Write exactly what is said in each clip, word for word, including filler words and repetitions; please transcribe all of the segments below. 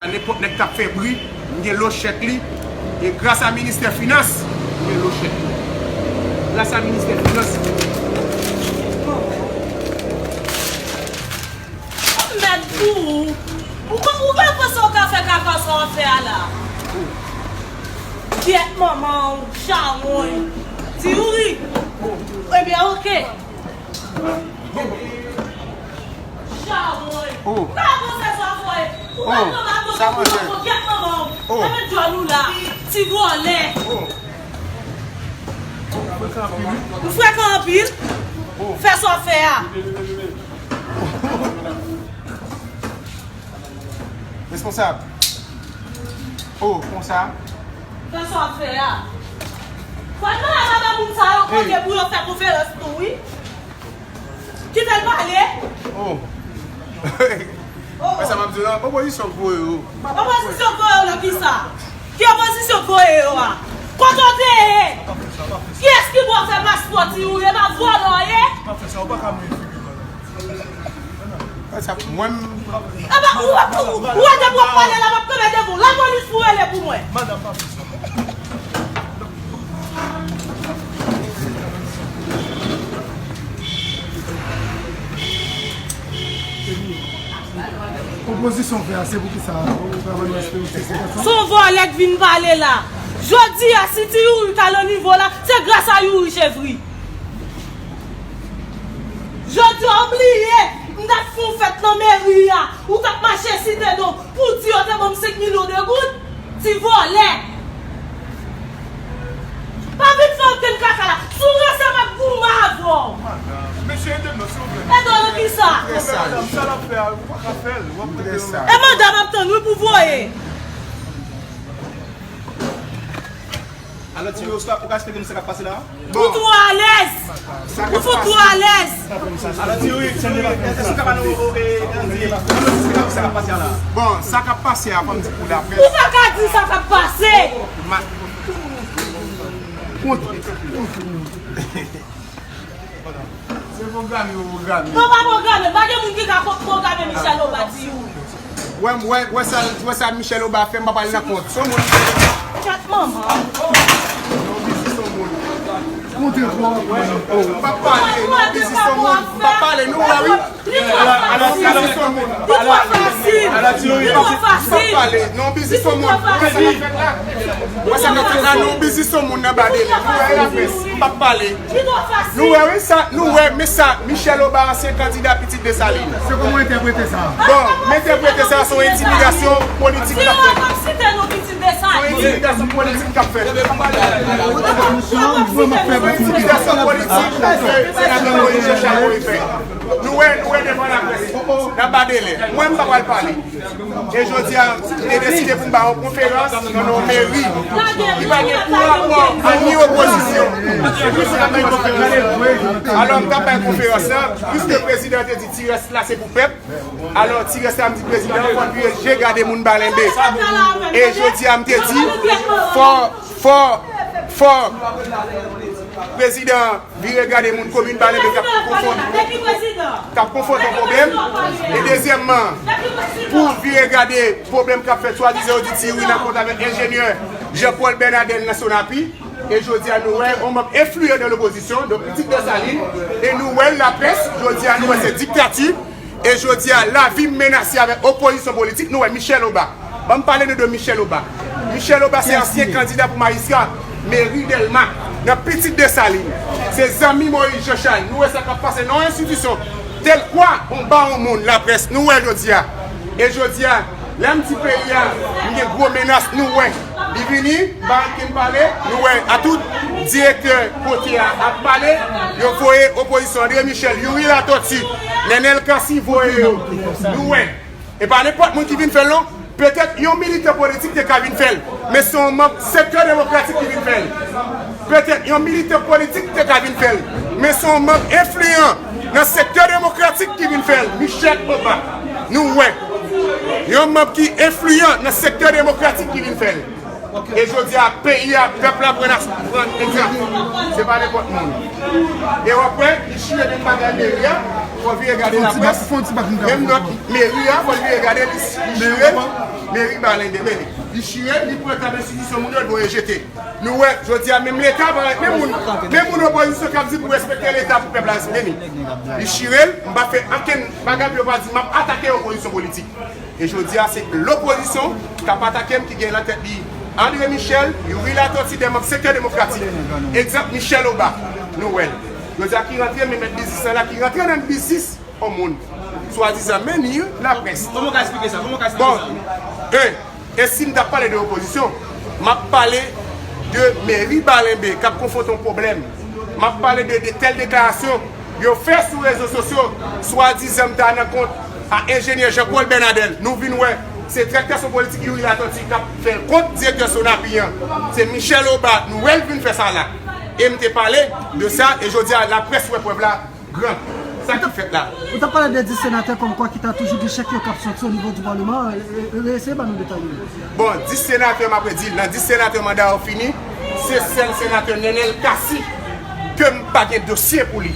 Nenpòt nèg k ap fè bri, m gen lo chèk li. E gras a ministè finans, m gen lo chèk li. Gras a ministè finans. Mèt pou ou. Ou pa, ou pa panse w ka fè kaka sa w ap fè a la? Gyèt manman w, chawony. Ti Youri. Ebyen, oke. Chawony. Oh. Ou ka panse sa w ap fè. Ou pa Oh. Sa manje. Gyèt manman w. Oh. Mete djòl ou la. Ti vòlè. Oh. Ou frekan anpil. Oh. Fè sa w ap fè a. Responsab. Oh, konsa. Fè sa w ap fè a. Fò n mande vagabon sa yo kote pou yo fè konferans tou, wi. Kite l pale. Oh. Oh. Wè sa m ap di w la, opozisyon k voye yo. Opozisyon k voye yo nan kisa? Ki opozisyon k voye yo a? Kote w te ye? Kiyès ki ba w fè paspò, Ti Youri? E pa vòlè w ye? Pa fè sa, ou pa ka mouye figi w la. Sa, mwen, m- Eba, ou wè, ou, ou wè depi w ap pale la, m ap kanpe devan w. Lapolis pou rele pou mwen. Madanm, pa fè sa. Opozisyon fè a, se pou ki sa, ou pa ban nou eksplikas? Se yon vòlè k vin pale la. Jodi a, si Ti Youri t al nan nivo la, se gras a Youri Chevri. Jodi a, w bliye, m t ap fè yon fèt nan meri a, ou t ap mache site non, pou di yo te ban m senk milyon de goud, ti vòlè. Pa vin fè okenn kaka la, si w ranse m ap goumen avè w. Mesye, ede m non, silvouplè. Ede w nan kisa? Madanm, sa l ap fè a, ou pa ka fè l, w ap rete nan. E manda m ap tann wi pou voye. Alò, Ti Youri, ou ka, ou ka eksplike nou sa k ap pase la? Ou twò alèz! Ou fout twò alèz! Alò, Ti Youri, èske ou ka ba nou, e, e, e, sa k ap pase la? Bon, sa k ap pase a, fò m di pou laprès. Ou pa ka di sa k ap pase! Ma- Se pwograme yo pwograme. Non, pa pwograme. Pa gen moun ki ka pwograme Michel Obadi. Wè, wè, wè sa, wè sa Michel Oba fè, m pa pale nan kont. Se yon moun. Chat manman. Non, Bizi se yon moun. Kontre pou w. M pa pale, non, Bizi se yon moun. M pa pale, nou wè, wi. Li twò fasil. Li twò fasil. Li twò fasil. M pa pale, non, Bizi se yon moun. Wè sa k ap fèt la? Wè sa k ap fèt la, non, Bizi se yon moun nan ba de li. Nou wè, laprès, m pa pale. Nou wè, wi, sa, nou wè, men sa, Michel Oba, ansyen kandida Pitit Desalin. Se kòman w entèprete sa? Bon, m entèprete sa, se yon entimidasyon politik k ap fèt. Se yon entimidasyon politik k ap fèt. Se yon entimidasyon politik ke Senatè Moïse Jean Charles voye fè. Nou wè, nou wè devan laprès, nan ba de li. Mwen, m pa pral pale. E jodi a, m te deside pou m ba yon konferans nan yon meri ki pa gen pou rapò a ni opozisyon. Alò, m t ap bay konferans lan, piske prezidan te di ti rès la se pou pèp. Alò, ti rès la, m di prezidan, fò l vire je gade moun Balenbe. E jodi a, m te di, fò, fò, fò prezidan vire gade moun komin Balenbe k ap konfwonte, k ap konfwonte pwoblèm. E dezyèmman, pou vire gade pwoblèm k ap fèt swadizan yo di Ti Youri nan kont avèk enjenyè Jean Paul Bernadel nan Sonapi. E jodi a, nou wè yon manm enfliyan nan lopozisyon, donk Pitit Desalin, e nou wè laprès, jodi a, nou wè se diktati. E jodi a, lavi m menase avèk opozisyon politik. Nou wè Michel Oba. Ban m pale nou de Michel Oba. Michel Oba se ansyen kandida pou majistra meri Dèlma nan Pitit Desalin. Se zanmi Moïse Jean Charles. Nou wè sa k ap pase nan yon enstitisyon tèl kwa, anba yon moun, laprès. Nou wè jodi a. E jodi a, lè m di peyi a, m gen gwo menas, nou wè. Li vini, m pa antre m pale, nou wè, a tout direktè kote a ap pale, yo voye opozisyon André Michel, Youri Latortue, Nenel Cassy voye yo. Nou wè. E pa nenpòt moun ki vin fè l non. Petèt yon militan politik te ka vin fè l, men se yon manm sektè demokratik ki vin fè l. Petèt yon militan politik te ka vin fè l, men se yon manm enfliyan nan sektè demokratik ki vin fè l, Michel Oba. Nou wè. Yon manm ki enfliyan nan sektè demokratik ki vin fè l. E jodi a, peyi a, pèp la pran, pran egzanp. Se pa nenpòt moun. E w ap wè, li chire menm bagay meri a, fò vire gade laprès. Menm nòt meri a, fò l vire gade, li, li chire. Meri Balenbe, men li chire l, li pran tab enstitisyon moun yo, l voye jete. Nou wè, jodi a, menm Leta pa ret, menm moun, menm moun opozisyon k ap di pou respekte Leta, pou pèp la respekte li. Li chire l, m pa fè ankenn bagay pou yo pa di m ap atake opozisyon politik. E jodi a, se lopozisyon k ap atake m, ki gen nan tèt li André Michel, Youri Latortue, de manm sektè demokratik. Egzanp, Michel Obak, nou wè l. Jodi a, ki rantre, men mèt biznis la, ki rantre nan biznis yon moun. Swadizan, men ni laprès. Kòman w ka eksplike sa? Kòman w ka eksplike sa? Bon, e, e si m t ap pale de opozisyon, m ap pale de Meri Balenbe k ap konfwonte yon pwoblèm. M ap pale de, de tèl deklarasyon yo fè sou rezo sosyo, swadizan m ta nan kont a enjenyè Jean Paul Bernadel. Nou vin wè, se trèk tèso politik Youri Latortue k ap fè l kont direktè Sonapi an. Se Michel Obak, nou wè l vin fè sa la. E m te pale de sa, e jodi a, laprès wè prèv la gran. Sa ki fèt la. Ou t ap pale de dis senatè kòmkwa ki ta toujou gen chèk yo k ap soti o nivo di palman, e, e, eseye ban nou detay yo. Bon, dis senatè, m ap redi, nan dis senatè manda yo fini, se sèl senatè Nenel Cassy ke m pa gen dosye pou li.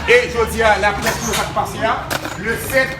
E jodi a, laprès pou sa k pase a, le sèt,